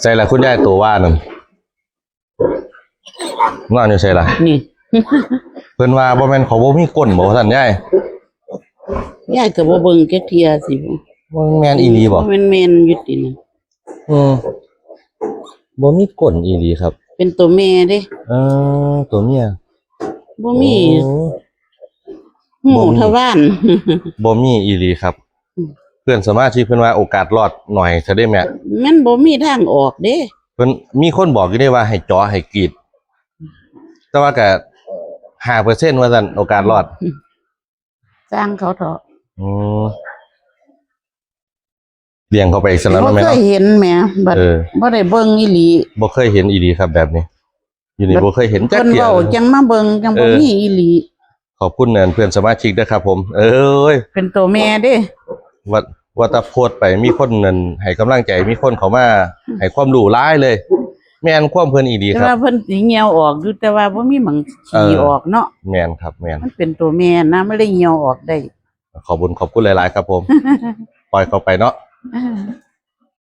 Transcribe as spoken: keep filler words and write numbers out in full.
ใส่ละคุณยายตัวว่านั่น นอนอยู่ใส่ละ นี่ เพิ่นว่าบ่แม่นเขาบ่มีก้นบ่ท่านยาย ยายก็บ่เบิ่งจักเทียสิ มันแม่นอีหลีบ่ แม่นแม่นๆอยู่ตินะ อืมบ่มีก้นอีหลีครับ เป็นตัวแม่เด้ เออตัวเมีย บ่มี โอ้ หมู่ทวาร บ่มีอีหลีครับ อืม เพื่อนสมาชิกเพิ่นว่าโอกาสรอดหน่อยซะได้แม่ มันบ่มีทางออกเด้ เพิ่นมีคนบอกอยู่ได้ว่าให้จ่อให้กรีด แต่ว่าก็ห้าเปอร์เซ็นต์ว่าซั่นโอกาสรอด สร้างเขาเถาะ อืมเลี้ยงเข้าไปอีกสำหรับ บ่ แม่ เคย เนาะ เห็นแหมบัด เออ บ่ได้เบิ่งอีหลี บ่เคยเห็นอีหลีครับแบบนี้ อยู่นี่ บัด บ่เคยเห็นจัก เพิ่น เทื่อ เว้าจังมาเบิ่งจังบ่ เออ มีอีหลี ขอบคุณเนินเพื่อนสมาชิกด้วยครับผม เอ้ย เป็นตัวแม่เด้ ว่าว่าแตะโพสต์ไปมีคนเนินให้กำลังใจมีคนเขามาให้ความรู้หลายเลย แม่นความเพิ่นอีหลี แต่ ครับ ว่าเพิ่นสิเหี่ยวออกอยู่แต่ว่าบ่มีหม่อง เออ ขี้ออกเนาะ แม่นครับแม่น มันเป็นตัวแม่นะมันเลยเหี่ยวออกได้ ขอบคุณขอบคุณหลายๆครับผม ปล่อยเข้าไปเนาะ อ่า